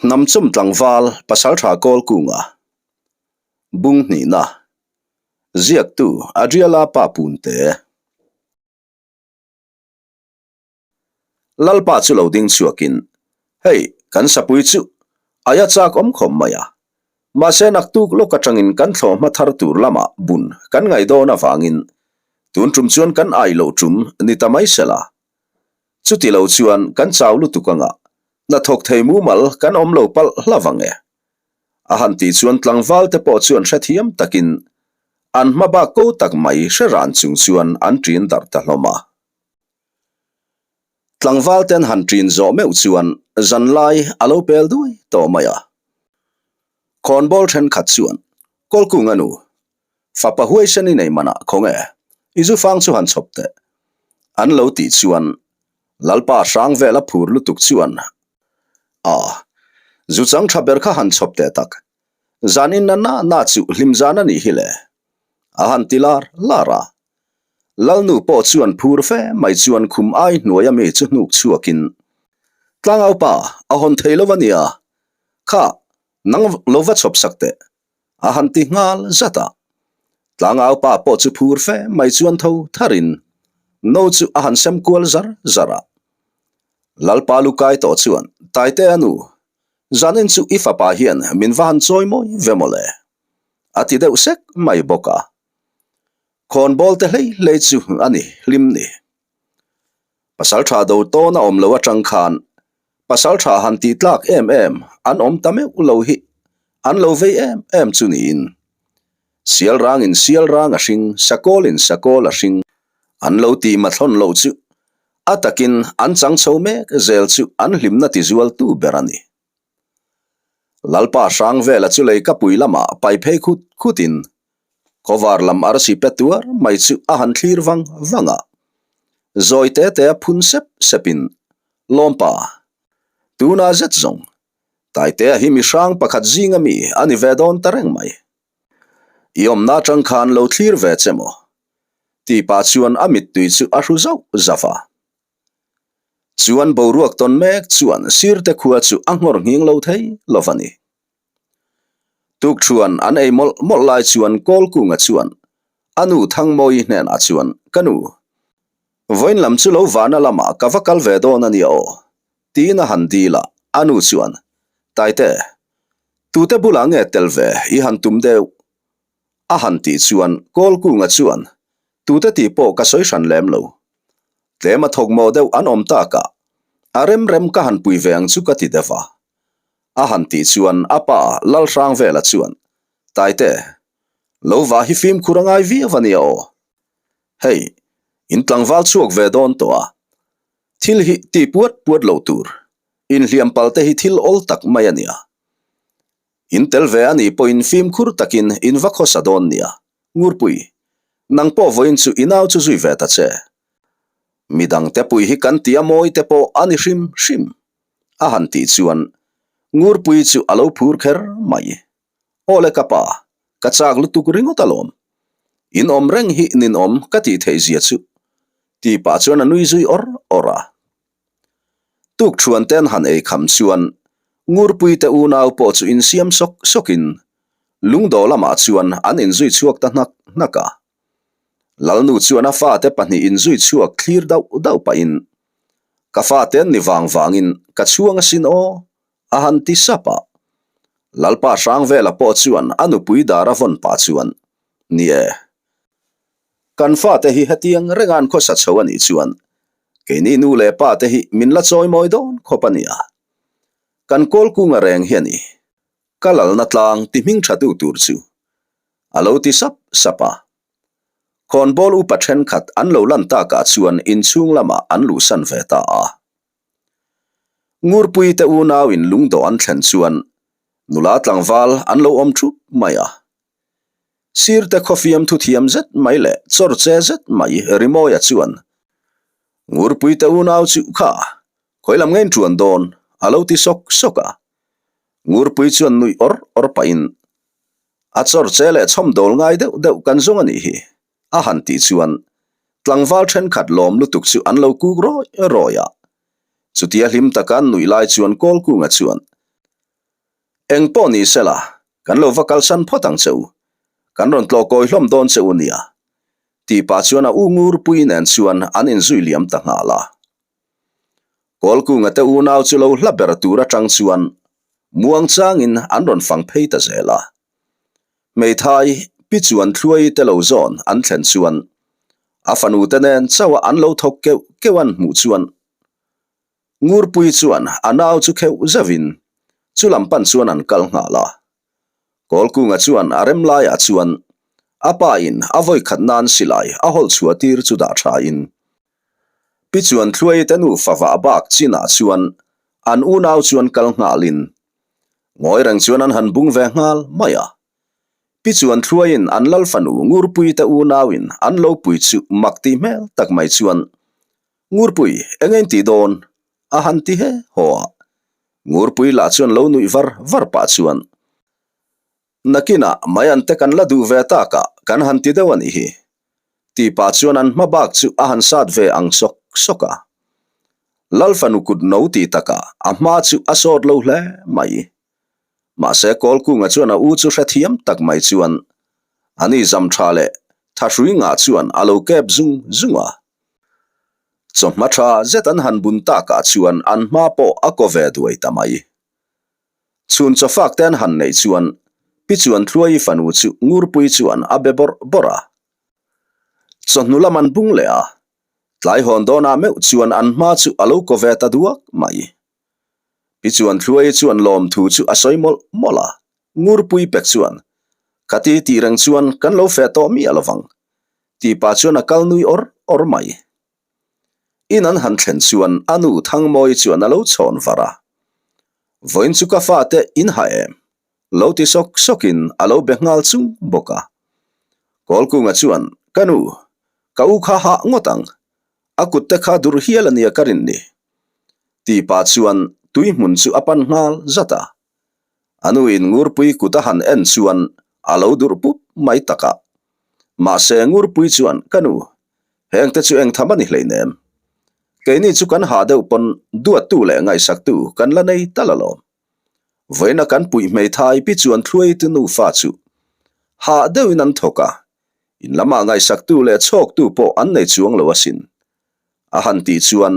Hnamchawm tlangval Pasaltha Kawlkunga Bung hnihna Ziaktu Adriala Pa Punte Lalpa chu lo ding chhuakin, Hei, kan sapui chu aia chak awm khawp mai a. Mahse naktuk lawk atangin kan thlawhhma thar tur lamah bun kan ngaih dawn avangin tun tum chuan kan ai loh tum ni ta mai sela. Chuti lo chuan kan chau lutuk anga hnathawk thei mumal kan awm lo palh hlauh ang e. A han tih chuan tlangval te pawh chuan hrethiam takin an hma bak ko tak mai hre ran chung chuan an ṭin darh ta hlawm a. Tlangval ten han ṭin zawh meuh chuan zanlai a lo pel duai tawh mai a. Khawnbawl ṭhenkhat chuan Kawlkung a nu, fapa huaisen i nei manah khaw nge, i zu fang chu han chhawp teh. An lo tih chuan Lalpa hrang vel a phur lutuk chuan a zu chang ṭha ber kha han chhawp teh tak. Zan in na na na chu hlim zan a nih hi le. A han ti lar lar a. Lalnu pawh chuan phur fe mai chuan khum ai hnuai ami chu hnuk chhuakin, Tlangaupa, a hawn thei lo a nia, kha nang lo va chhawp sak teh, a han ti nghal zat a. Tlangaupa pawh chu phur fe mai chuan tho tharin no chu a han sem kual zar zar a. Lalpa lu kai tawh chuan, Taitea nu, zanin chu i fapa hian min va han chawi mawi ve mawle, a ti deuh sek mai bawk a. Khawnbawl te hlei hlei chu a ni hlim ni. Pasal tha do tawn a awm lo atang khan pasal tha han tih tlak em em an awm ta meuh lo hi an lo vei em em chu niin sial rangin sial rang a hring, sakawlin sakawl a hring an lo tih mathlawn loh chu a takin an chang chho mek zel chu an hlimna tizualtu ber a ni. Lalpa Hrangvela chu lei ka pui lamah pai phei khut khutin khawvar lam arsi pe tuar mai chu a han thlir vang vang a. Zawi te te a phun sep sepin, Lawmpa, tuna zet zawng, Taitea hi mi hrang pakhat zinga mi a ni ve dawn ta reng mai. I awmna atang khan lo thlir ve che maw? Tih pah chuan a mittui chu a hru zauh zauh a. Chuan boruak tawn mek chuan sirte khua chu a nghawr nghing lo thei lo va ni. Tukthuan an ei mawlh mawlh lai chuan Kawlkunga chuan a nu Thangmawi hnenah chuan, Ka nu, vawiin lam chu lo vana lamah ka va kal ve dawn a nia aw, tiin a han dil a, a nu chuan, Taite, tute bulah nge tel ve i han tum deuh? A han tih chuan Kawlkunga chuan, Tute tih pawh ka sawi hran lem lo. Tlem a thawk mawh deuh an awm tak a, a rem rem ka han pui ve ang chu ka ti deuh a. A han tih chuan a pa Lalhrangvela chuan, Taite, lo va hi fimkhur a ngai viau a nia aw. Hei, in tlangval chhuak ve dawn tawh a, thil hi ti puat puat lo tur, inhliam pal te hi thil awl tak mai a nia. In tel ve a nih pawhin fimkhur takin in va khawsa dawn nia. Ngurpui, nang pawh vawiin chu i nau chu zui ve ta che. Midangte pui hi kan ti a mawi te pawh a ni hrim hrim, a han tih chuan Ngurpui chu a lo phur kher mai. Aw le ka pa, ka chak lutuk ringawt alawm. In awm reng hi ninawm ka tih theih zia chu, tih pah chuan a nui zui awr awr a. Tuk thuan ten han ei kham chuan Ngurpui te unau pawh chu insiam sawk sawkin Lungdaw lamah chuan an inzui chhuak ta hnak hnak a. Lalnu chuan a fate pahnih inzui chhuak thlir dauh dauh pahin, Ka fate an ni vang vangin ka chhuang asin aw, a han ti sap a. Lalpa Hrangvela pawh chuan a nupui dar a vawn pah chuan, Ni e, kan fate hi hetiang renga an khawsa chho a nih chuan Keini nu leh pa te hi min la chawi mawi dawn khawp a nia. Kan kawl kunga reng hi a ni. Ka lalna tlang ti hming tha tu tur chu a lo ti sap sap a. Khawnbawl upa thenkhat an lo lan takah chuan inchhung lamah an luhsan ve ta a. Ngurpui te unau in lungdawh an thlen chuan nula tlangval an lo awm thup mai a. Sirte khawfiam thuthiam zet mai leh chawr che zet mai Rimawia chuan, Ngurpuite unau chu kha, khawi lam ngein ṭuan dawn, a lo ti sawk sawk a. Ngurpui chuan nuih awr awr pahin, A chawr che leh chhawmdawl ngai deuh deuh kan zawng a nih hi, a han tih chuan tlangval ṭhenkhat lawm lutuk chu an lo kuk rawi rawi a. Chutia hlim taka an nuih lai chuan Kawlkunga chuan. Eng pawh ni sela, kan lo va kalsan phawt ang che u. Kan rawn tlawh kawi hlawm dawn che u nia. Tih pah chuan a u Ngurpui nen chuan an inzui liam ta nghal a. Kawlkunga te unau chu lo hla ber tur atang chuan muang changin an rawn fang phei ta zel a. Hmeithai pi chuan thluai te lo zawn an thlen chuan a fanu te nen chauh a an lo thawk keuh keuh an hmuh chuan Ngurpui chuan a nau chu kheuh zauhin chu lam pan chuan an kal nghal a. Kawlkunga chuan a rem laiah chuan a pa in a vawi khat nan silai a hawlh chhuah tir chu dah tha in Pi chuan thluai te nufa vah bak chinah chuan an unau chuan kal nghal in ngawi reng chuan an han bung ve nghal mai a. Pi chuan thluai in an lal fanu Ngurpui te unau in an lo pui chu mak tih hmel tak mai chuan Ngurpui eng in tih dawn? a han ti he haw a. Ngurpui lah chuan lo nuih var var pah chuan, Nakinah mai an te kan la duh ve tak a, kan han ti deuh a nih hi. Tih pah chuan an hma bak chu a han sat ve ang sawk sawk a. Lal fanu kut no tih takah a hma chu a sawt lo hle mai. Mahse Kawlkunga chuan a u chu hrethiam tak mai chuan a ni zam tha leh thahrui ngah chuan a lo kep zung zung a. Chawhma tha zet an han bun takah chuan an hma pawh a kaw ve duai ta mai. Chhun chawfak te an han neih chuan Pi chuan Thluaii fanu chu Ngurpui chuan a be bawrh bawrh a. Chawhnu lam an bung leh a, tlai hawn dawnah meuh chuan an hma chu a lo kaw ve ta duak mai. Pi chuan Thluaii chuan lawmthu chu a sawi mawlh mawlh a, Ngurpui pek chuan, Khati tih reng chuan kan lo feh tawh miah lovang, tih pah chuan a kal nui awr awr mai. In an han thlen chuan a nu Thangmawi chuan a lo chhawn var a, Vawiin chu ka fate in ha em? Lo ti sawk sawkin a lo be nghal chung bawk a. Kawlkunga chuan, Ka nu, ka u kha hah ngawt ang, a kut te kha dur hial a nia ka rin ni. Tih pah chuan tui hmun chu a pan nghal zat a. A nu in Ngurpui kut a han en chuan a lo durh pup mai tak a. Mahse Ngurpui chuan, Ka nu, heng te chu eng tham a ni hleinem. Keini chu kan hah deuh pawn duattu leh ngaihsaktu kan la nei tal alawm. Vawiina kan puih hmeithai pi chuan thluaitu nufa chu hah deuhin an thawk a, in lamah ngaihsaktu leh chhawktu pawh an nei chuang lo asin. A han tih chuan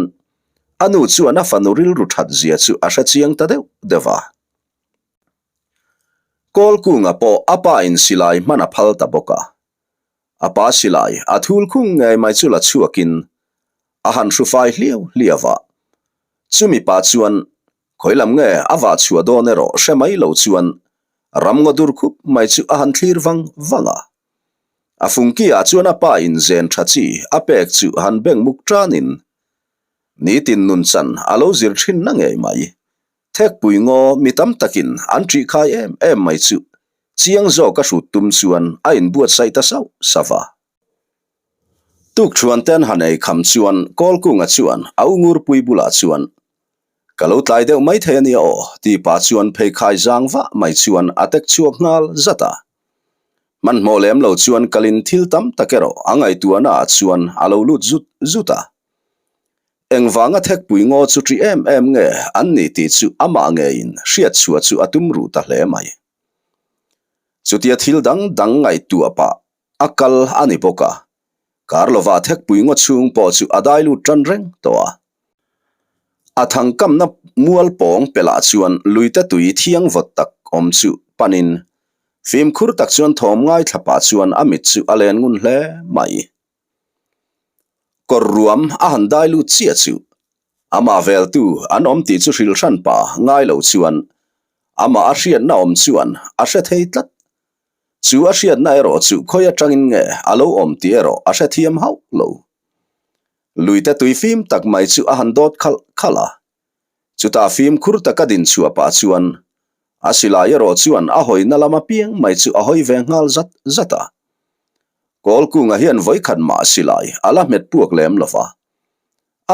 a nu chuan a fanu rilru that zia chu a hre chiang ta deuh deuh a. Kawlkunga pawh a pa in silai hman a phal ta bawk a. A pa silai a thul khung ngei mai chu la chhuakin a han hru fai hliau hliau a. Chumi pa chuan khawi lam nge a vah chhuah dawn erawh hre mai lo chuan ramngaw dur khup mai chu a han thlir vang vang a. A fungki ah chuan a pa in zen tha chi a pek chu han beng muk tanin nitin nun chan a lo zir thin na ngei mai. Thekpui ngaw mi tam takin an ṭih khai em em mai chu chiang zawk a hrut tum chuan a inbuatsaih ta sauh sauh a. Tukṭhuan te an han ei kham chuan Kawlkunga chuan a u Ngurpui bulah chuan, Ka lo tlai deuh mai thei a nia aw, tih pah chuan pheikhai zang vah mai chuan a tek chhuak nghal zat a. Hmanhmawh lem lo chuan kalin thil tam tak erawh a ngaihtuahna ah chuan a lo lut zut zut a. Engvanga thekpui ngaw chu ṭi em em nge an ni tih chu amah ngeiin hriat chhuah chu a tum ruh ta hle mai. Chutia thil dang dang ngaihtuah pah a kal a ni bawk a, kar lovah thekpui ngaw chhung pawh chu a dai lut tan reng tawh a. A thangkamna mual pawng pelah chuan luite tui thiang vawt tak awm chu panin fimkhur tak chuan thawm ngaithla pah chuan a mit chu a len ngun hle mai. Kawr ruam a han dai lut chiah chu amah veltu an awm tih chu hrilh hran pa ngai lo chuan amah a hriatna awm chuan a hre thei tlat. Chu a hriatna erawh chu khawi atangin nge a lo awm tih erawh a hrethiam hauh lo. Luite tui fim tak mai chu a han dawt khalh khalh a. Chutah fimkhur taka din chhuah pah chuan a silai erawh chuan a hawina lam apiang mai chu a hawi ve nghal zat zat a. Kawlkunga hian vawikhat mah silai a la hmet puak lem lo va.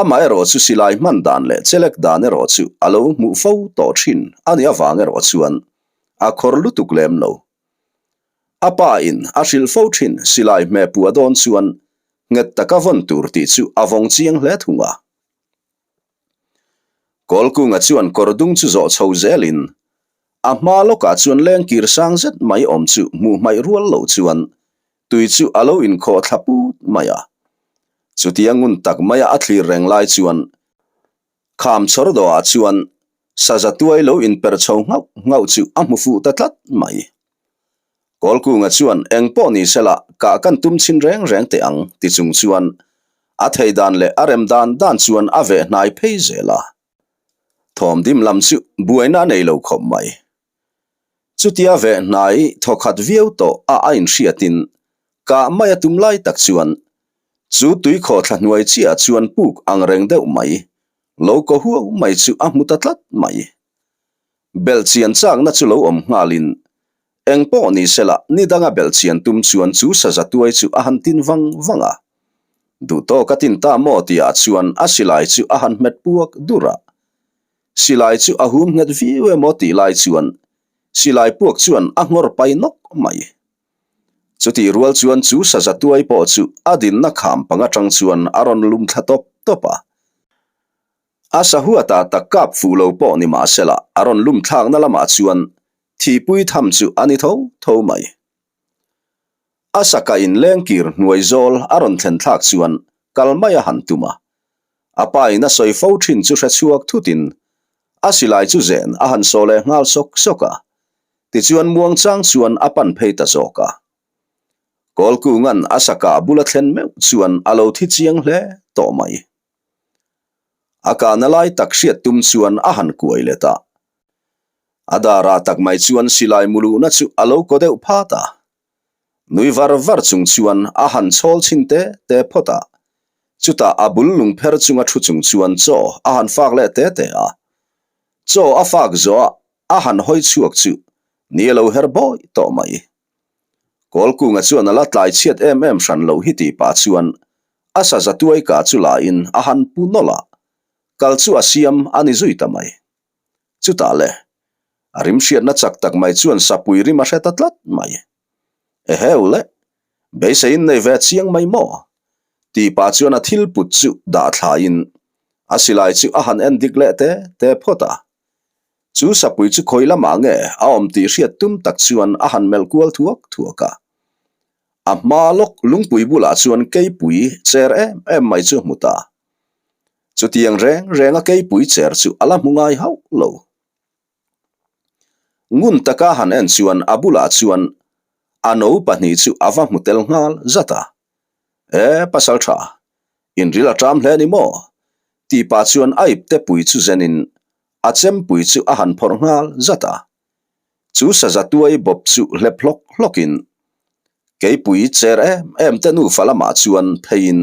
Amah erawh chu silai hman dan leh chelek dan erawh chu a lo hmuh fo tawh thin a nih avang erawh chuan a khawr lutuk lem lo. A pa in a hrilh fo thin silai hmeh puah dawn chuan nghet taka vawn tur tih chu a vawng chiang hle thung a. Kawlkunga chuan kawr dung chu zawh chho zelin. A hma lawkah chuan lengkir sang zet mai awm chu hmuh hmaih rual lo chuan tui chu a lo inkhawh thla put mai a. Chutia ngun tak maia a thlir reng lai chuan kham chhawr dawhah chuan saza tuai lo inper chho nghauh nghauh chu a hmu fuh ta tlat mai. Kawlkunga chuan eng pawh ni sela kah kan tum chhin reng reng teh ang ti chung chuan a thei dan leh a rem dan dan chuan a veh hnai phei zel a. Thawm dim lam chu buaina a nei lo khawp mai. Chutia veh hnai thawkhat viau tawh a a inhriatin kah mai a tum lai tak chuan chu tuikhaw thla hnuai chiah chuan puk ang reng deuh mai lo kaw huau mai chu a hmu ta tlat mai. Belhchian chakna chu lo awm nghalin eng pawh ni sela ni danga belhchian tum chuan chu saza tuai chu a han tin vang vang a. Duhtawk a tin ta maw tihah chuan a silai chu a han hmet puak dur a. Silai chu a hum nghet viau emaw tih lai chuan silai puak chuan a nghawr pai nawk mai. Chutih rual chuan chu saza tuai pawh chu a dinna kham pang atang chuan a rawn lum thla tawp tawp a. A sahuatah tak kap fuh lo pawh ni mah sela a rawn lum thlakna lamah chuan thihpui tham chu a ni tho tho mai. A saka inlengkir hnuai zawl a rawn thlen thlak chuan kal mai a han tum a. A pa in a sawi fo thin chu hre chhuak thutin a silai chu zen a han saw leh nghal sawk sawk a. Tichuan muangchang chuan a pan phei ta zawk a. Kawlkunga'n a saka bula thlen meuh chuan a lo thi chiang hle tawh mai. A kahna lai tak hriat tum chuan a han kuai let a. A darah tak mai chuan silai muluhna chu a lo kaw deuh phat a. Nui var var chung chuan a han chhawl chhin te te phawt a. Chutah a bul lung pher chunga thu chung chuan chaw a han fak leh te te a. Chaw a fak zawh a a han hawi chhuak chu ni a lo her bawi tawh mai. Kawlkunga chuan a la tlai chhiat em em hran loh hi tih pah chuan a saza tuai kah chu lain a han pu nawlh a, kal chu a siam a ni zui ta mai. Chutah le, a rim hriatna chak tak mai chuan sapui rim a hre ta tlat mai. Eheu le, beiseiin nei ve chiang mai maw? Tih pah chuan a thil put chu dah thlaiin a silai chu a han en dik leh te te phawt a. Chu sapui chu khawi lamah nge a awm tih hriat tum tak chuan a han melh kual thuak thuak a. A hma lawk lungpui bulah chuan keipui cher em em mai chu a hmu ta. Chutiang reng renga keipui cher chu a la hmu ngai hauh lo. Ngun taka han en chuan a bulah chuan a no pahnih chu a va hmu tel nghal zat a. E pasal tha, inril a ṭam hle ni maw? Tih pah chuan a ipte pui chu zenin a chempui chu a han phawrh nghal zat a. Chu saza tuai bawp chu hlep hlawk hlawkin keipui cher em em te nufa lamah chuan pheiin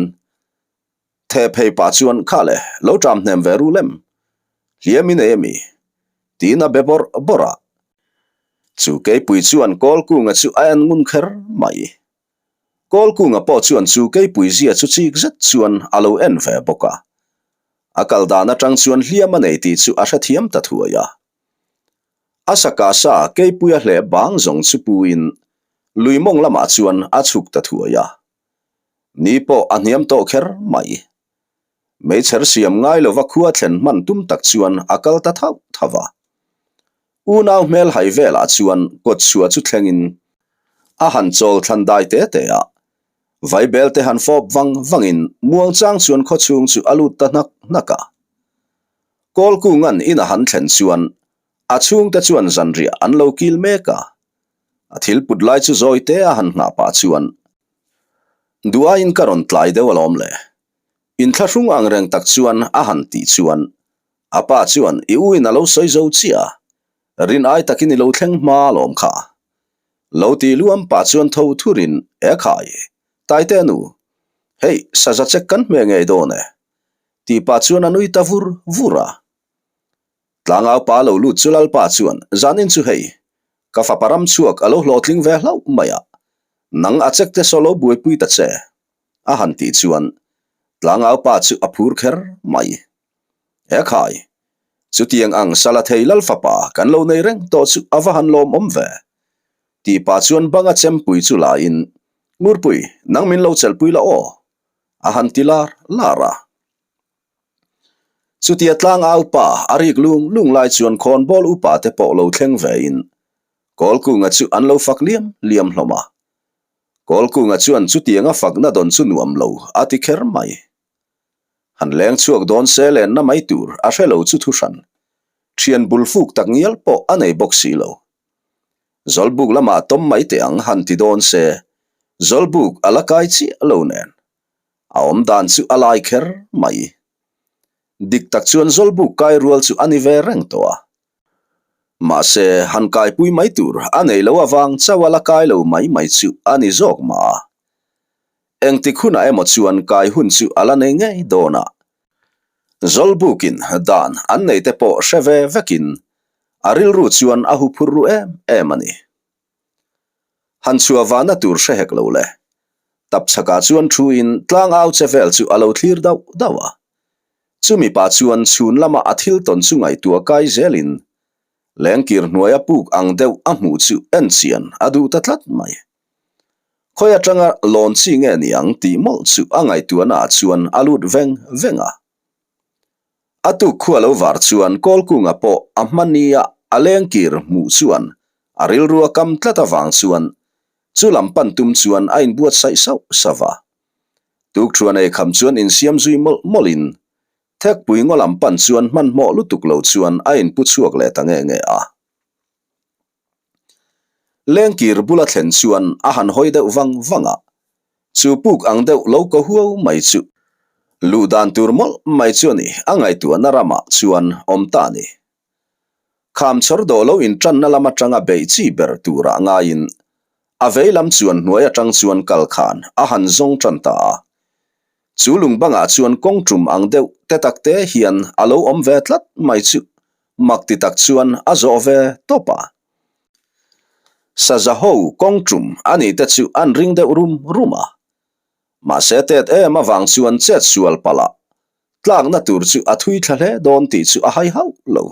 Theh phei pah chuan kha le, lo ṭam hnem ve ru lem. Hliam i nei a mi? Tiin a be bawrh bawrh a. Chu keipui chuan Kawlkunga chu a en ngun kher mai. Kawlkunga pawh chuan chu keipui zia chu chik zet chuan a lo en ve bawk a. A kal dan aṭang chuan hliam a nei tih chu a hrethiam ta thuai a. A saka sa keipui a hleh bang zawng chu puin lui mawng lamah chuan a chhuk ta thuai a. Ni pawh a hniam tawh kher mai. Meichher siam ngai lova khua thlen hman tum tak chuan a kal ta thauh thauh a. Unau hmel hai velah chuan kawtchhuah chu thlengin a han chawl thlan dai te te a. Vaibel te han fawp vang vangin muangchang chuan khawchhung chu a lut ta hnak hnak a. Kawlkunga'n in a han thlen chuan a chhungte chuan zanriah an lo kil mek a. A thil put lai chu zawi te a han nghah pah chuan Duaiin ka rawn tlai deuh alawm le. Inthlahrung ang reng tak chuan a han tih chuan a pa chuan i u in a lo sawi zo chiah a, rin ai takin i lo thleng hma alawm kha. Lo ti luam pah chuan tho thurin e khai, Taite nu, hei saza check kan hmeh ngei dawn e tih pah chuan a nui ta vur vur a. Tlangau pa lo lut chu Lalpa chuan, Zanin chu hei, ka fapa ram chhuak a lo hlawhtling ve hlauh mai a, nang a chek te saw lo buaipui ta che, a han tih chuan Tlangau pa chu a phur kher mai. He khai, chutiang ang sala thei Lal fapa kan lo nei reng tawh chu a va han lawmawm ve, tih pah chuan banga chempui chu laiin, Ngurpui, nang min lo chelhpui la aw, a han ti lar lar a. Chutia tlangau pa a rik lung lung lai chuan khawnbawl upa te pawh lo thleng vein Kawlkunga chu an lo fak liam liam hlawm a. Kawlkunga chuan chutianga fakna dawn chu nuam lo a ti kher mai. Han leng chhuak dawn se lenna mai tur a hre lo chu thu hran. Thian bul fuk tak ngial pawh a nei bawk si lo. Zawlbuk lamah tawm mai teh ang han ti dawn se, Zawlbuk a la kai chiah lo nen. A awm dan chu a lai kher mai. Dik tak chuan Zawlbuk kai rual chu a ni ve reng tawh a. Mahse, han kaipui mai tur a nei lo avang chauh a la kai lo mai mai chu a ni zawk mah a. Engtik hunah emaw chuan kai hun chu a la nei ngei dawn a. Zawlbukin dan an nei te pawh hre ve vekin a rilru chuan a huphur ru em em a ni. Han chhuah vahna tur hre hek lo le. Tapchhakah chuan thuin tlangau che vel chu a lo thlir dauh dauh a. Chumi pah chuan chhun lama a thil tawn chu ngaihtuah kai zelin lengkir hnuaia puk ang deuh a hmuh chu en chian a duh ta tlat mai. Khawi atanga lawn chi nge ni ang tih mawlh chu a ngaihtuahna ah chuan a lut veng veng a. A tuk khua lo var chuan Kawlkunga pawh a hmania a lengkir hmuh chuan a rilru a kam tlat avang chuan chu lam pan tum chuan a inbuatsaih sauh sauh a. Tukṭhuan ei kham chuan insiam zui mawlh mawlhin Thekpui ngaw lam pan chuan hmanhmawh lutuk lo chuan a inpu chhuak leh ta nge nge a. Lengkir bula thlen chuan a han hawi deuh vang vang a, chu puk ang deuh lo ko huau mai chu luh dan tur mawlh mai chu a ni, a ngaihtuahna ramah chuan awm ta a ni. Kham chhawr dawh lo intanna lam atanga beih chi ber turah ngaiin a vei lam chuan hnuai atang chuan kal khan a han zawng tan ta a. Chu lung bangah chuan kawng tum ang deuh te tak te hian a lo awm ve tlat mai chu mak ti tak chuan a zawh ve tawp a. Saza ho kawng tum a nih te chu an ring deuh rum rum a. Mahse tet em avang chuan chet sual palh a tlakna tur chu a thui thla hle dawn tih chu a hai hauh lo.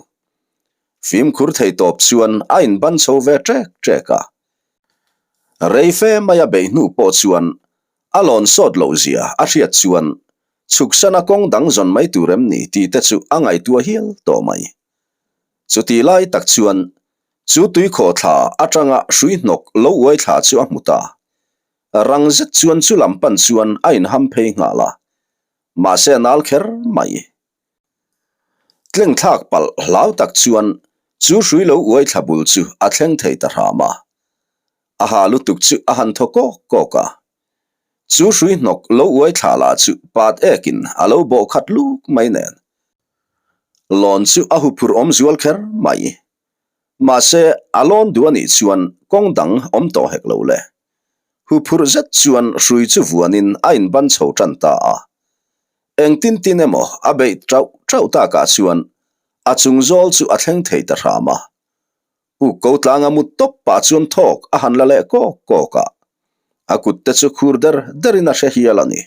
Fimkhur thei tawp chuan a inban chho ve ṭek ṭek a. Rei fe maia beih hnu pawh chuan a lawn sawt loh zia a hriat chuan chhuksana kawng dang zawn mai tur em ni tih te chu a ngaihtuah hial tawh mai. Chutih lai tak chuan chu tuikhawh thla atanga hrui hnawk lo uai thla chu a hmu ta. Rang zet chuan chu lam pan chuan a inham phei nghal a. Mahse a nal kher mai. Tlengthlak palh hlau tak chuan chu hrui lo uai thla bul chu a thleng thei ta hram a. A ha lutuk chu a han thaw kawk kawk a. Chu hrui hnawk lo uai thla lah chu pat ekin a lo bawh khat luk mai nen. Lawn chu a huphurh awm zual kher mai. Mahse a lawn duh a nih chuan kawng dang awm tawh hek lo le. Huphurh zet chuan hrui chu vuanin a inban chho tan ta a. Engtin tin emaw a beih tauh tauh takah chuan a chung zawl chu a thleng thei ta hram a. Puk ko tlanga mut tawp pah chuan thawk a han la leh kawk kawk a. A kut te chu khur der derin a hre hial a ni.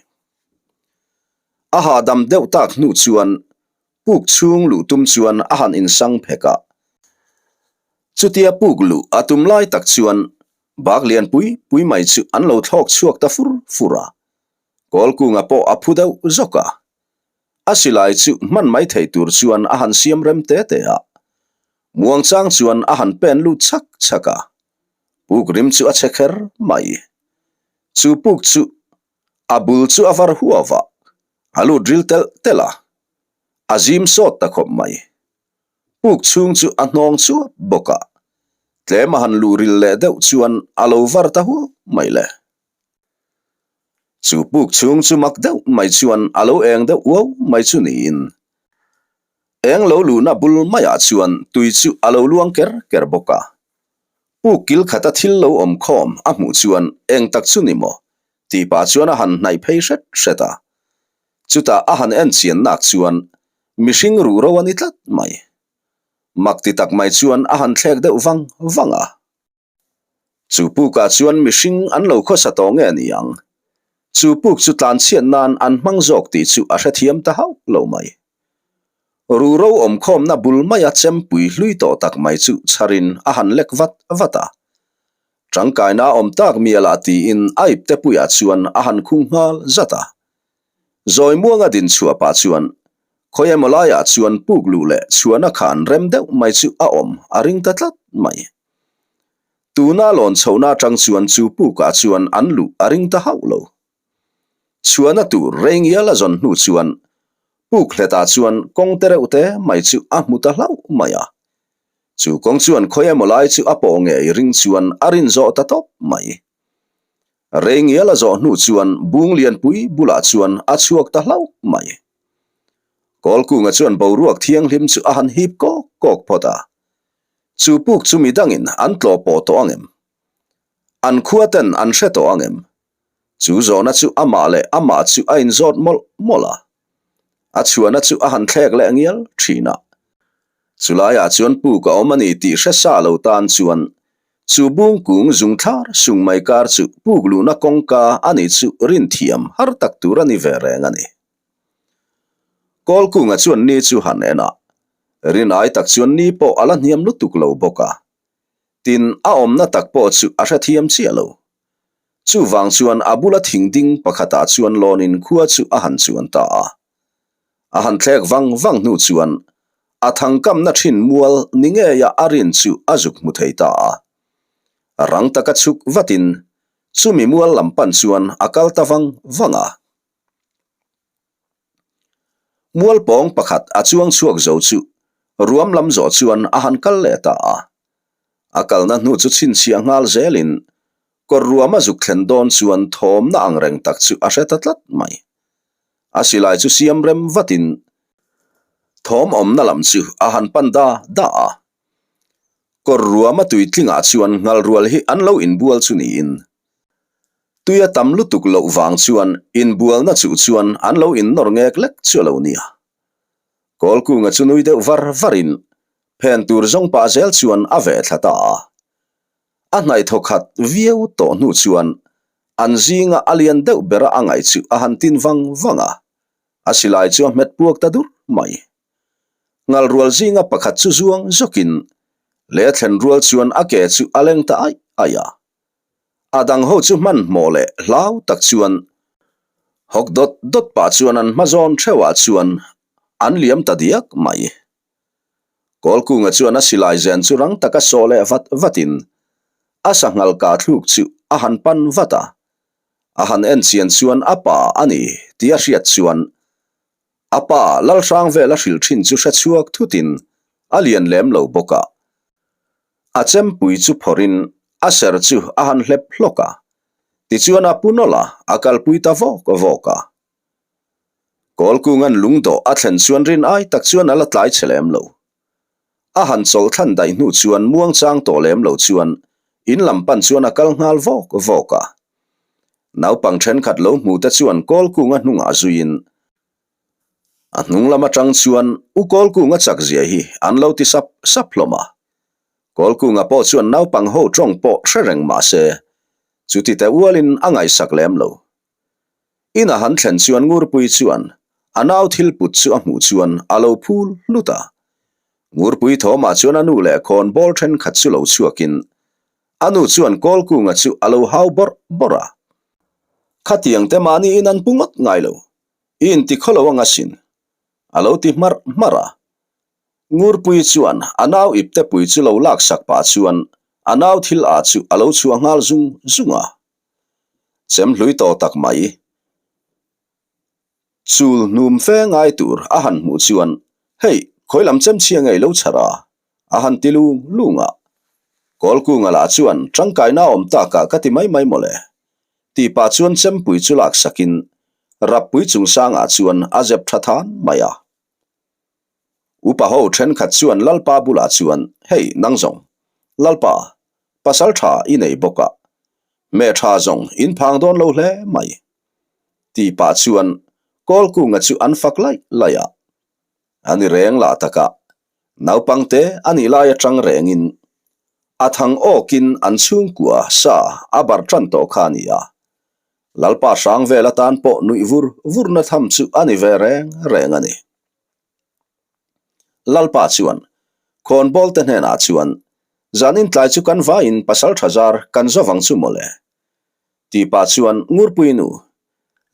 A hahdam deuh tak hnu chuan puk chhung luh tum chuan a han insang phek a. Chutia puk luh a tum lai tak chuan bak lian pui pui mai chu an lo thlawk chhuak ta fur fur a. Kawlkunga pawh a phu deuh zawk a. A silai chu hman mai thei tur chuan a han siam rem te te a. Muangchang chuan a han pen lut chhak chhak a. Puk rim chu a che kher mai. Chu puk chu a bul chu a var huau a, a lut ril telh telh a. A zim sawt ta khawp mai. Puk chhung chu a hnawng chuap bawk a. Tlem a han luh ril leh deuh chuan a lo var ta huau mai le. Chu puk chhung chu mak deuh mai chuan a lo eng deuh uau mai chu niin eng lo luhna bul maiah chuan tui chu a lo luang ker ker bawk a. Puk kil khata thil lo awm khawm a hmuh chuan eng tak chu ni maw tih pah chuan a han hnaih phei hret hret a. Chutah a han en chian nak chuan mihring ruh ro a ni tlat mai. Mak ti tak mai chuan a han thlek deuh vang vang a. Chu pukah chuan mihring an lo khawsa tawh nge ni ang? Chu puk chu tlanchhiat nan an hmang zawk tih chu a hrethiam ta hauh lo mai. Ruhro awmkhawmna bul maia chempui hlui tawh tak mai chu chharin a han lek vat vat a. Tangkaina a awm tak mialah tiin a iptepuiah chuan a han khung nghal zat a. Zawi muanga din chhuah pah chuan. Khawi emaw laiah chuan puk luh leh chhuahna khan rem deuh mai chu a awm a ring ta tlat mai. Tuna lawn chhohna atang chuan chu pukah chuan an luh a ring ta hauh lo. Chhuahna tur rei ngial a zawn hnu chuan puk hletah chuan kawng te reuh te mai chu a hmu ta hlauh mai a. Chu kawng chuan khawi emaw lai chu a pawh ngei ring chuan a rin zawh ta tawp mai. Rei ngial a zawh hnu chuan bung lianpui bulah chuan a chhuak ta hlauh mai. Kawlkunga chuan boruak thianghlim chu a han hip kawk kawk phawt a. Chu puk chu midangin an tlawh pawh tawh ang em? An khua ten an hre tawh ang em? Chu zawhna chu amah leh amah chu a inzawt mawlh mawlh a. A chhuahna chu a han thlek leh ngial thin a. Chulaiah chuan puk a awm a ni tih hre sa lo tan chuan chu bung kung zung thlar sung mai kar chu puk luhna kawngka a nih chu rin thiam har tak tur a ni ve reng a ni. Kawlkunga chuan ni chu han en a, rinai tak chuan ni pawh a la hniam lutuk lo bawk a. Tin, a awmna tak pawh chu a hrethiam chiah lo. Chuvang chuan a bula thing ding pakhatah chuan lawnin khua chu a han chuan ta a. A han thlek vang vang hnu chuan a thangkamna thin mual ni ngeia a rin chu a zuk hmu thei ta a. Rang taka chhuk vatin chumi mual lam pan chuan a kal ta vang vang a. Mual pawng pakhat a chuang chhuak zo chu ruam lam zawh chuan a han kal leh ta a. A kalna hnu chu chhinchhiah nghal zelin kawr ruam a zuk thlen dawn chuan thawmna ang reng tak chu a hre ta tlat mai. A silai chu siam rem vatin thawm awmna lam chu a han pan da da a. Kawr ruam a tuitlingah chuan nghal rual hi an lo inbual chu niin Tui a tam lutuk loh vang chuan inbualna chuh chuan an lo innawr ngek lek chu a lo nia. Kawlkunga chu nui deuh var varin phen tur zawng pah zel chuan a veh thla ta a. A hnaih thaw khat viau tawh hnu chuan an zinga a lian deuh bera a ngaih chu a han tin vang vang a, a silai chu a hmet puak ta dur mai. Ngalrual zinga pakhat chu zuang zawkin leh thlen rual chuan a ke chu a leng ta aih aih a. A dang ho chu hmanhmawh leh hlau tak chuan hawk dawt dawt pah chuan an hma zawn theuhah chuan an liam ta diak mai. Kawlkunga chuan a silai zen chu rang taka sawh leh vat vatin a sanghal kah thluk chu a han pan vat a, a han en chian chuan a pa a ni tih a hriat chuan a pa Lalhrang vel a hrilh thin chu hre chhuak thutin a lian lem lo bawk a. A chempui chu phawrhin a ser chu a han hlep hlawk a, tichuan a pu nawlh a, a kalpui ta vawk vawk a. Kawlkunga'n lungdawh a thlen chuan rin ai tak chuan a la tlai che lem lo. A han chawlh thlan daih hnu chuan muangchang tawh lem lo chuan in lam pan chuan a kal nghal vawk vawk a. Naupang thenkhat lo hmu te chuan Kawlkunga hnungah zuiin A hnung lam atang chuan U Kawlkunga chak zia hi an lo ti sap sap hlawm a. Kawlkunga pawh chuan naupang ho tawng pawh hre reng mah se, chuti teh ualin a ngaihsak lem lo. Ina han thlen chuan Ngurpui chuan a nau thil put chu a hmuh chuan a lo phul hlut a. Ngurpui thawmah chuan a nu leh khawn bawl thenkhat chu lo chhuakin a nu chuan Kawlkunga chu a lo hau bawrh bawrh a. Khatiang te mahniin an pu ngawt ngai lo. I inti khaw lo ang asin, a lo ti hmarh hmarh a. Ngurpui chuan a nau iptepui chu lo laksak pah chuan a nau thil ah chu a lo chhuah nghal zung zung a. Chem hlui tawh tak mai. Chul hnum fe ngai tur a han hmuh chuan, Hei, khawi lam chem chhia ngei lo chhar a? a han ti lung lung a. Kawlkunga lah chuan, Tangkaina awm takah ka ti mai mai mawle. Tih pah chuan chempui chu laksakin Rappui chungsangah chuan a zep tha than mai a. Upa ho thenkhat chuan Lalpa bulah chuan, Hei, nang zawng, Lalpa, pasal tha i nei bawk a, hme tha zawng in phang dawn lo hle mai. Tih pah chuan Kawlkunga chu an fak laih laih a. A ni reng lah takah naupangte a nih lai atang rengin a thang awkin an chhungkua sa a barh tan tawh kha a ni a. Lalpa hrang vel atan pawh nuih vur vurna tham chu a ni ve reng reng a ni. Lalpa chuan khawnbawl te hnenah chuan, Zanin tlai chu kan vaiin pasal tha zar kan zawvang chu mawle. Tih pah chuan Ngurpui nu,